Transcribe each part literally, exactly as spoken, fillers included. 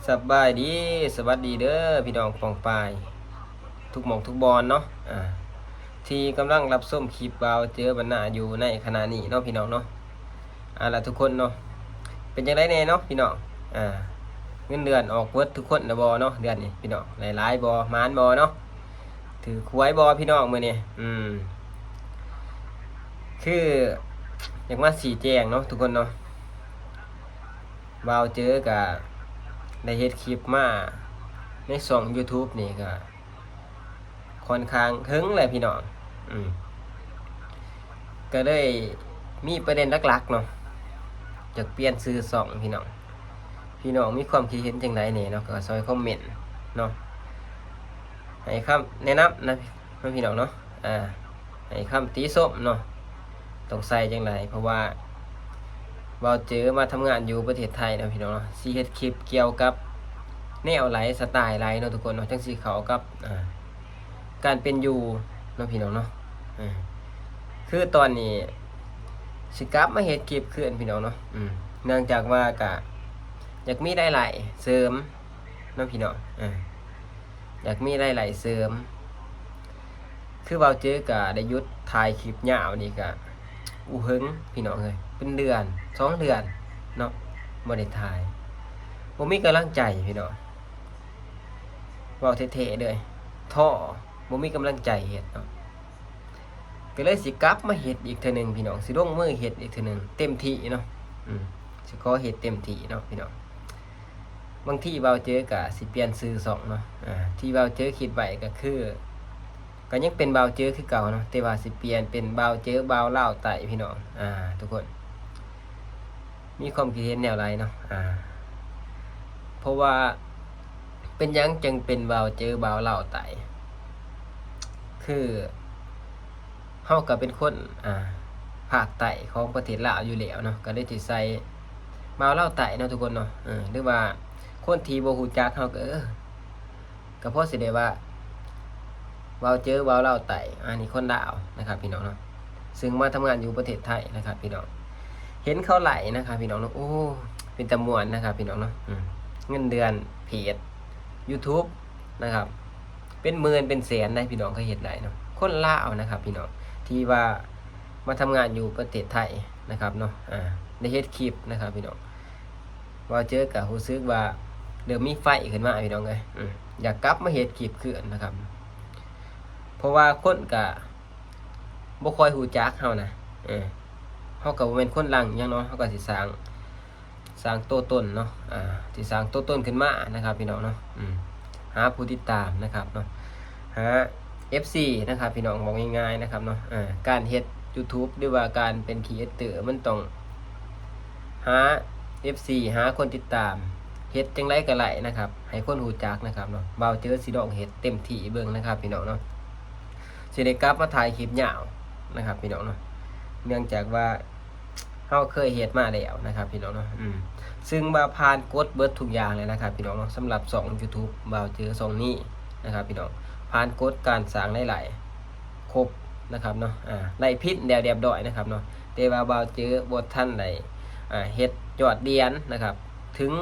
สบายดี สวัสดีเด้อพี่น้องป้องปาย ทุกหม่องทุกบอนเนาะ อ่า ที่กำลังรับชมคลิปบ่าวเจอบันนาอยู่ในขณะนี้เนาะพี่น้องเนาะ อ่า ละทุกคนเนาะ เป็นจั่งใดแน่เนาะพี่น้อง อ่า เงินเดือนออกเบิดทุกคนนะบ่เนาะ เดือนนี้พี่น้อง หลายๆบ่ หมานบ่เนาะ ถือหวยบ่พี่น้องมื้อนี้ อืม คือ อยากมาชี้แจงเนาะทุกคนเนาะ บ่าวเจอกะได้เฮ็ดคลิปมาในช่อง YouTube นี่กะค่อนข้างเฮิงแหละพี่น้อง อืม ก็เลยมีประเด็นหลักๆเนาะ อยากเปลี่ยนชื่อช่องพี่น้อง พี่น้องมีความคิดเห็นจั่งใดแน่เนาะ ก็ซ่อยคอมเมนต์เนาะ ให้คำแนะนำนะ พี่น้องเนาะ อ่า ให้คำติชมเนาะ ต้องใส่จั่งใด เพราะว่าบ่าวเจอมาทำงานอยู่ประเทศไทยเนาะพี่น้องเนาะ สิเฮ็ดคลิปเกี่ยวกับแนวใด สไตล์ใดเนาะทุกคนเนาะ จั่งสิเข้ากับ อ่า การเป็นอยู่เนาะพี่น้องเนาะ อ่า คือตอนนี้สิกลับมาเฮ็ดคลิปคืนพี่น้องเนาะ อืม เนื่องจากว่ากะอยากมีรายได้เสริมเนาะพี่น้อง อ่า อยากมีรายได้เสริม คือบ่าวเจอกะได้หยุดถ่ายคลิปยาวนี่กะ อู้เฮิงพี่น้องเอ้ย เป็นเดือน สองเดือนเนาะ บ่ได้ถ่าย บ่มีกำลังใจพี่น้อง เว้าแท้ๆเลย ท้อ บ่มีกำลังใจเฮ็ดเนาะ ก็เลยสิกลับมาเฮ็ดอีกเทื่อหนึ่งพี่น้อง สิลงมือเฮ็ดอีกเทื่อหนึ่ง เต็มที่เนาะ อืม สิขอเฮ็ดเต็มที่เนาะพี่น้อง บางทีบ่าวเจอกะสิเปลี่ยนชื่อช่องเนาะ อ่า ที่บ่าวเจอคิดไว้ก็คือ ก็ยังเป็นบ่าวเจอคือเก่าเนาะ แต่ว่าสิเปลี่ยนเป็นบ่าวเจอบ่าวลาวใต้พี่น้อง อ่า ทุกคน มีความคิดเห็นแนวใดเนาะ อ่า เพราะว่าเป็นหยังจึงเป็นบ่าวเจอบ่าวลาวใต้ คือ เฮาก็เป็นคน อ่า ภาคใต้ของประเทศลาวอยู่แล้วเนาะ ก็เลยสิใส่บ่าวลาวใต้เนาะทุกคนเนาะ เออ หรือว่าคนที่บ่ฮู้จักเฮาก็ เออ ก็พอสิได้ว่า บ่าวเจอบ่าวลาวใต้ อันนี้คนลาวนะครับพี่น้องเนาะ ซึ่งมาทำงานอยู่ประเทศไทยนะครับพี่น้อง เห็นเขาไลฟ์นะครับพี่น้องเนาะ โอ้ เป็นตาม่วนนะครับพี่น้องเนาะ อืม เงินเดือนเพจ YouTube นะครับ เป็นหมื่นเป็นแสนได้พี่น้อง เขาเฮ็ดได้เนาะ คนลาวนะครับพี่น้อง ที่ว่ามาทำงานอยู่ประเทศไทยนะครับเนาะ อ่า ได้เฮ็ดคลิปนะครับพี่น้อง บ่าวเจอกะรู้สึกว่าเริ่มมีไฟขึ้นมาพี่น้องเอ้ย อืม อยากกลับมาเฮ็ดคลิปคืนนะครับ เพราะว่าคนกะบ่ค่อยฮู้จักเฮานะ เออ เฮาก็บ่แม่นคนดังหยังเนาะ เฮาก็สิสร้าง สร้างตัวตนเนาะ อ่า สิสร้างตัวตนขึ้นมานะครับพี่น้องเนาะ อืม หาผู้ติดตามนะครับเนาะ หา เอฟซี นะครับพี่น้อง บอกง่ายๆนะครับเนาะ อ่า การเฮ็ด YouTube หรือว่าการเป็นครีเอเตอร์ มันต้องหา เอฟซี หาคนติดตาม เฮ็ดจั่งใดก็ได้นะครับ ให้คนฮู้จักนะครับเนาะ บ่าวเจอสิลองเฮ็ดเต็มที่เบิ่งนะครับพี่น้องเนาะ สิได้กลับมาถ่ายคลิปยาวนะครับพี่น้องเนาะ เนื่องจากว่าเฮาเคยเฮ็ดมาแล้วนะครับพี่น้องเนาะ อืม ซึ่งว่าผ่านกฎเบิดทุกอย่างแล้วนะครับพี่น้องเนาะ สำหรับช่อง YouTube บ่าวเจอช่องนี้นะครับพี่น้อง ผ่านกฎการสร้างรายได้ครบนะครับเนาะ อ่า ได้พินแล้วเรียบร้อยนะครับเนาะ แต่ว่าบ่าวเจอบ่ทันได้ อ่า เฮ็ดยอดเหรียญนะครับ ถึง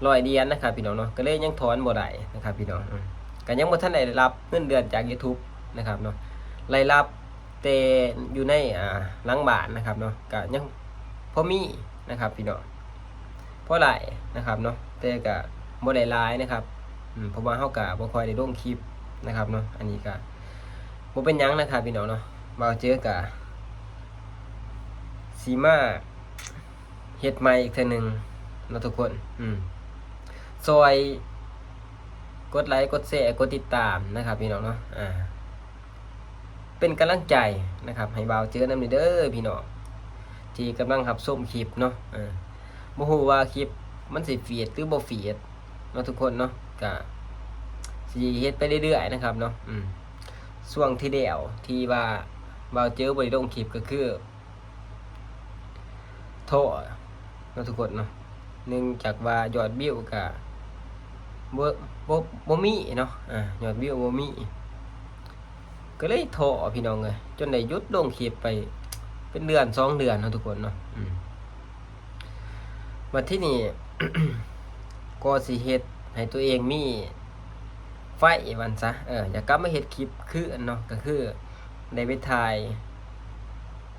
ร้อยเหรียญนะครับพี่น้องเนาะ ก็เลยยังถอนบ่ได้นะครับพี่น้อง อืม ก็ยังบ่ทันได้รับเงินเดือนจาก YouTube นะครับเนาะ รายรับแต่อยู่ใน อ่า หลังบ้านนะครับเนาะ ก็ยังพอมีนะครับพี่น้อง พอได้นะครับเนาะ แต่ก็บ่ได้หลายนะครับ อืม เพราะว่าเฮาก็บ่ค่อยได้ลงคลิปนะครับเนาะ อันนี้ก็บ่เป็นหยังนะครับพี่น้องเนาะ บ่าวเจอก็สิมาเฮ็ดใหม่อีกเทื่อหนึ่งเนาะทุกคน อืม ซ่อยกดไลค์ กดแชร์ กดติดตามนะครับพี่น้องเนาะ อ่า เป็นกำลังใจนะครับ ให้บ่าวเจอนำเด้อพี่น้อง ที่กำลังรับชมคลิปเนาะ เออ บ่ฮู้ว่าคลิปมันสิฟีดหรือบ่ฟีดเนาะทุกคนเนาะ ก็สิเฮ็ดไปเรื่อยๆนะครับเนาะ อืม ช่วงที่แล้วที่ว่าบ่าวเจอบ่ได้ลงคลิปก็คือ ท้อเนาะทุกคนเนาะ เนื่องจากว่ายอดวิวก็บ่ บ่ บ่มีเนาะ อ่า ยอดวิวบ่มี ก็เลยท้อพี่น้องเอ้ย จนได้หยุดลงคลิปไปเป็นเดือนสองเดือนเนาะทุกคนเนาะ อืม บัดทีนี้ ก็สิเฮ็ดให้ตัวเองมีไฟว่าซั่นซะ เออ อยากกลับมาเฮ็ดคลิปคืนเนาะ ก็คือได้ไปถ่าย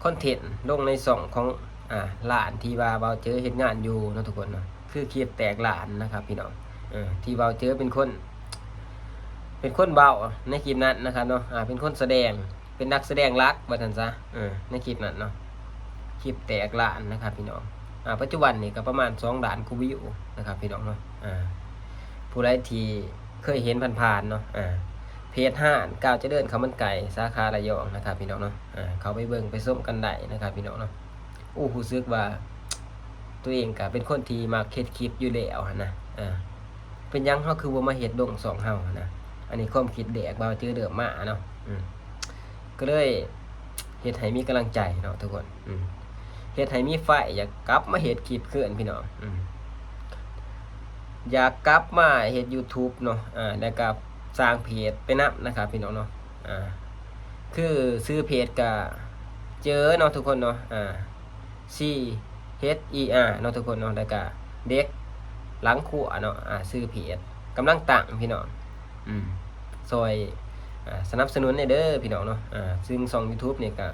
คอนเทนต์ลงในช่องของ อ่า ร้านที่ว่าบ่าวเจอเฮ็ดงานอยู่เนาะทุกคนเนาะ คือคลิปแตกร้านนะครับพี่น้อง เออ ที่บ่าวเจอเป็นคน เป็นคนเว้าในคลิปนั้นนะครับเนาะ อ่า เป็นคนแสดง เป็นนักแสดงหลักว่าซั่นซะ เออ ในคลิปนั้นเนาะ คลิปแตกล้านนะครับพี่น้อง อ่า ปัจจุบันนี่ก็ประมาณสองล้านกว่าวิวนะครับพี่น้องเนาะ อ่า ผู้ใดที่เคยเห็นผ่านๆเนาะ อ่า เพจร้านก้าวเจริญข้าวมันไก่สาขาระยองนะครับพี่น้องเนาะ อ่า เข้าไปเบิ่งไปชมกันได้นะครับพี่น้องเนาะ อู้ รู้สึกว่า ตัวเองก็เป็นคนที่มักเฮ็ดคลิปอยู่แล้วหั้นนะ อ่า เป็นหยังเฮาคือบ่มาเฮ็ดลงช่องเฮาหั้นนะ อันนี้ความคิดแรกบ่าวเจอเริ่มมาเนาะ อืม ก็เลยเฮ็ดให้มีกำลังใจเนาะทุกคน อืม เฮ็ดให้มีไฟอยากกลับมาเฮ็ดคลิปคืนพี่น้อง อืม อยากกลับมาเฮ็ด YouTube เนาะ อ่า แล้วก็สร้างเพจไปนำนะครับพี่น้องเนาะ อ่า คือชื่อเพจก็เจอเนาะทุกคนเนาะ อ่า C H E R เนาะทุกคนเนาะ แล้วก็เด็กหลังครัวเนาะ อ่า ชื่อเพจกำลังตั้งพี่น้อง อืม ซอย อ่า สนับสนุนแหน่เด้อพี่น้องเนาะ อ่า ซึ่งช่อง YouTube นี่ก็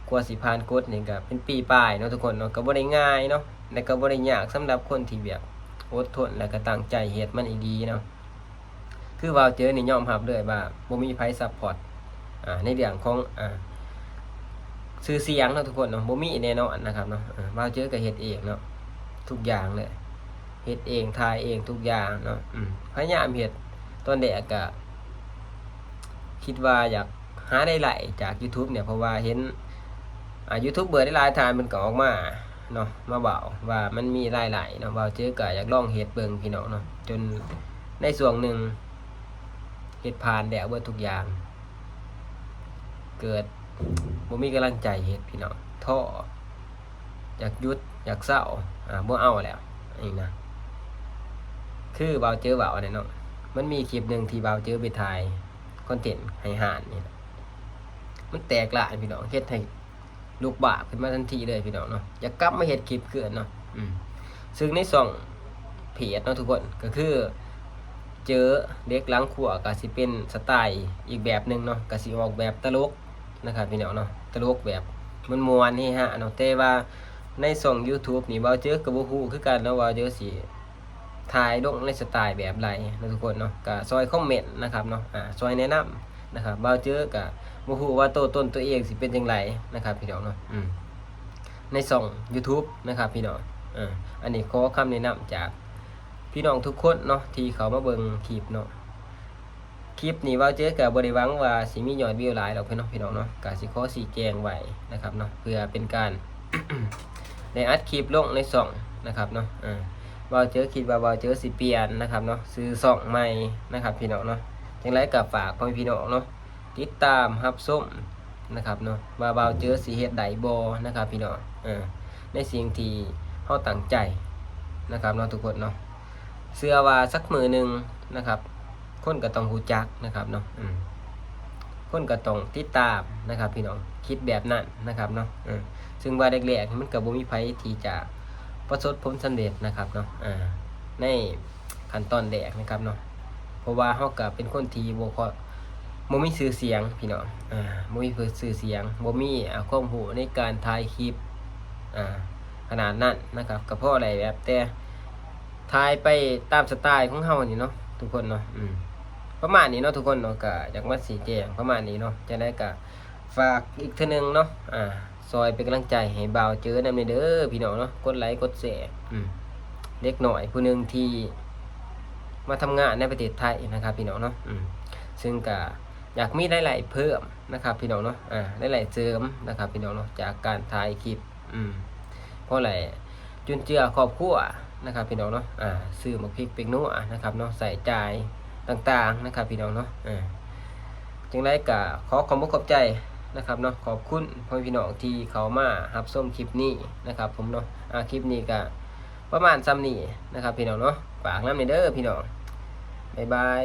กว่าสิผ่านกฎนี่ก็เป็นปีปลายเนาะทุกคนเนาะ ก็บ่ได้ง่ายเนาะ และก็บ่ได้ยากสำหรับคนที่แบบอดทน และก็ตั้งใจเฮ็ดมันอีหลีเนาะ คือบ่าวเจอนี่ยอมรับเลยว่าบ่มีไผซัปพอร์ต อ่า ในเรื่องของ อ่า ชื่อเสียงเนาะทุกคนเนาะ บ่มีแน่นอนนะครับเนาะ เออ บ่าวเจอก็เฮ็ดเองเนาะ ทุกอย่างเลย เฮ็ดเอง ถ่ายเองทุกอย่างเนาะ อืม พยายามเฮ็ด ตอนแรกก็คิดว่าอยากหารายได้จาก YouTube เนี่ย เพราะว่าเห็น อ่า ยูทูบเบอร์หลายๆท่านเพิ่นก็ออกมาเนาะ มาเว้าว่ามันมีรายได้เนาะ บ่าวเจอก็อยากลองเฮ็ดเบิ่งพี่น้องเนาะ จนในช่วงหนึ่งเฮ็ดผ่านแล้วเบิดทุกอย่าง เกิดบ่มีกำลังใจเฮ็ดพี่น้อง ท้อ อยากหยุด อยากเซา อ่า บ่เอาแล้ว อันนี้นะ คือบ่าวเจอเว้าอันนั้นเนาะ มันมีคลิปหนึ่งที่บ่าวเจอไปถ่ายคอนเทนต์ให้ร้านนี่นะ มันแตกร้านพี่น้อง เฮ็ดให้ลุกบาปขึ้นมาทันทีเลยพี่น้องเนาะ อยากกลับมาเฮ็ดคลิปคืนเนาะ อืม ซึ่งในช่องเพจเนาะทุกคน ก็คือ เจอเด็กหลังครัวก็สิเป็นสไตล์อีกแบบหนึ่งเนาะ ก็สิออกแบบตลกนะครับพี่น้องเนาะ ตลกแบบม่วนๆ เฮฮาเนาะ แต่ว่าในช่อง YouTube นี่บ่าวเจอก็บ่ฮู้คือกันเนาะ ว่าเจอสิถ่ายลงในสไตล์แบบใดเนาะทุกคนเนาะ ก็ซอยคอมเมนต์นะครับเนาะ อ่า ซอยแนะนำนะครับ บ่าวเจอก็บ่ฮู้ว่าตัวตนตัวเองสิเป็นจั่งใดนะครับพี่น้องเนาะ อืม ในช่อง YouTube นะครับพี่น้อง อ่า อันนี้ขอคำแนะนำจากพี่น้องทุกคนเนาะ ที่เข้ามาเบิ่งคลิปเนาะ คลิปนี้บ่าวเจอก็บ่ได้หวังว่าสิมียอดวิวหลายดอกพี่น้อง พี่น้องเนาะ ก็สิขอชี้แจงไว้นะครับเนาะ เพื่อเป็นการ ได้อัดคลิปลงในช่องนะครับเนาะ อ่า บ่าวเจอคิดว่าบ่าวเจอสิเปลี่ยนนะครับเนาะ ชื่อช่องใหม่นะครับพี่น้องเนาะ จั่งใดก็ฝากพ่อแม่พี่น้องเนาะ ติดตามรับชมนะครับเนาะ ว่าบ่าวเจอสิเฮ็ดได้บ่นะครับพี่น้อง เออ ในสิ่งที่เฮาตั้งใจนะครับเนาะทุกคนเนาะ เชื่อว่าสักมื้อหนึ่งนะครับ คนก็ต้องรู้จักนะครับเนาะ อืม คนก็ต้องติดตามนะครับพี่น้อง คิดแบบนั้นนะครับเนาะ เออ ซึ่งว่าแรกๆ มันก็บ่มีไผที่จะประสบผลสำเร็จนะครับเนาะ อ่า ในขั้นตอนแรกนะครับเนาะ เพราะว่าเฮาก็เป็นคนที่บ่ค่อย บ่มีชื่อเสียงพี่น้อง อ่า บ่มีชื่อเสียง บ่มี อ่า ความรู้ในการถ่ายคลิป อ่า ขนาดนั้นนะครับ ก็พอได้แบบแต่ถ่ายไปตามสไตล์ของเฮานี่เนาะ ทุกคนเนาะ อืม ประมาณนี้เนาะทุกคนเนาะ ก็อยากมาชี้แจงประมาณนี้เนาะ จั่งใดก็ฝากอีกเทื่อหนึ่งเนาะ อ่า ซอยเป็นกำลังใจให้บ่าวเจอนำแหน่เด้อพี่น้องเนาะ กดไลค์กดแชร์ อืม เด็กน้อยผู้หนึ่งที่มาทำงานในประเทศไทยนะครับพี่น้องเนาะ อืม ซึ่งก็อยากมีรายได้เพิ่มนะครับพี่น้องเนาะ อ่า รายได้เสริมนะครับพี่น้องเนาะ จากการถ่ายคลิป อืม พอได้จุนเจือครอบครัวนะครับพี่น้องเนาะ อ่า ซื้อหมากพริกเป๊กนัวนะครับเนาะ ใช้จ่ายต่างๆนะครับพี่น้องเนาะ อ่า จั่งใดก็ขอขอบคุณขอบใจนะครับเนาะ ขอบคุณพ่อแม่พี่น้องที่เข้ามารับชมคลิปนี้นะครับผมเนาะ อ่า คลิปนี้ก็ประมาณส่ำนี้นะครับพี่น้องเนาะ ฝากนำแหน่เด้อพี่น้อง บ๊ายบาย